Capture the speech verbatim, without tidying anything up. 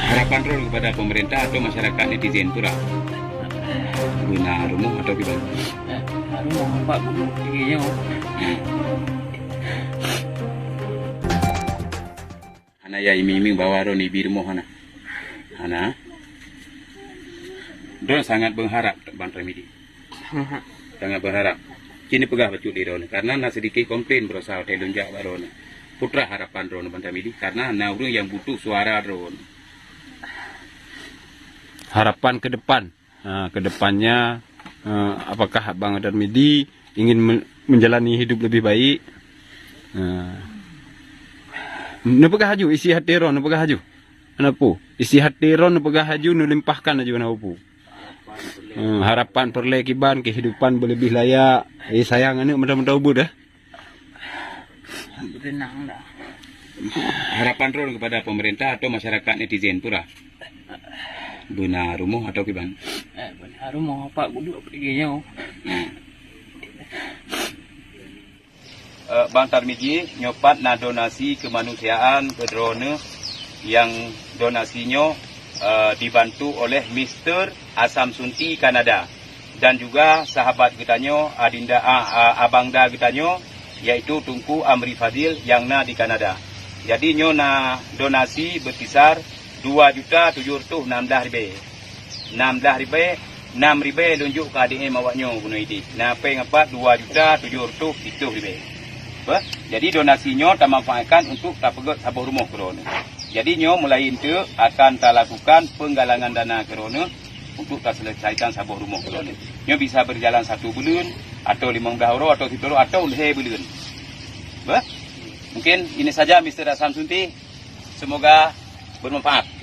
Harapan droe kepada pemerintah atau masyarakat netizen tu lah. Beuna rumoh atau kiban? Eh, rumoh empat puluh tiga nyoe. Hana ya iming-iming bahwa droe neubi rumoh hana. Hana. Droe sangat berharap Bang Tarmidi. Sangat berharap. Cini peugah bacut di droe, karena na sedikit komplain berusaha watèe lôn jak bak droe. Putra harapan droe Bang Tarmidi, karena na ureueng yang butuh suara droe. Harapan ke depan. Ha, ke depannya, ha, apakah Abang Tarmidi ingin men-, menjalani hidup lebih baik? Ha. Neupeugah laju isi hati droe, neupeugah laju. Kenapa? Isi hati droe neupeugah laju, neulimpahkan laju, kenapa? Ha, harapan peureulèe kiban, kehidupan beulebih layak. Eh, sayang aneuk mantong-mantong ubeut dah. Berenang dah. Harapan droe kepada pemerintah atau masyarakat netizen tu lah. Beuna rumoh atau kiban? Eh, beuna rumoh, empat puluh tiga nyoe. Eh, Bang Tarmidi, nyoe pat na donasi kemanusiaan keu droeneuh, nyang donasi nyoe, eh, dibantu oleh Mister Asam Sunti Kanada dan juga sahabat geutanyoe, adinda, a, a, abangda geutanyoe, yaitu Teungku Amri Fadil nyang na di Kanada. Jadi nyoe na donasi berkisar dua juta tujuh ratus enam belas ribèe. Enam belas ribèe, enam ribèe lôn jok keu A D M awaknyoe bunoe idéh. Na pèng apat dua juta tujuh ratus pituh ribèe. Beh, jadi donasi nyoe tamanfaatkan untuk tapeugèt saboh rumoh keu droeneuh. Jadi nyoe mulai enteuk akan talakukan penggalangan dana keu droeneuh untuk taselesaikan saboh rumoh keu droeneuh. Nyoe bisa berjalan satu buleuen, atau limong blah uroe, atau siplôh uroe, atau lhèe buleuen. Beh, mungkin ini saja, Mister Asam Sunti. Semoga bermanfaat.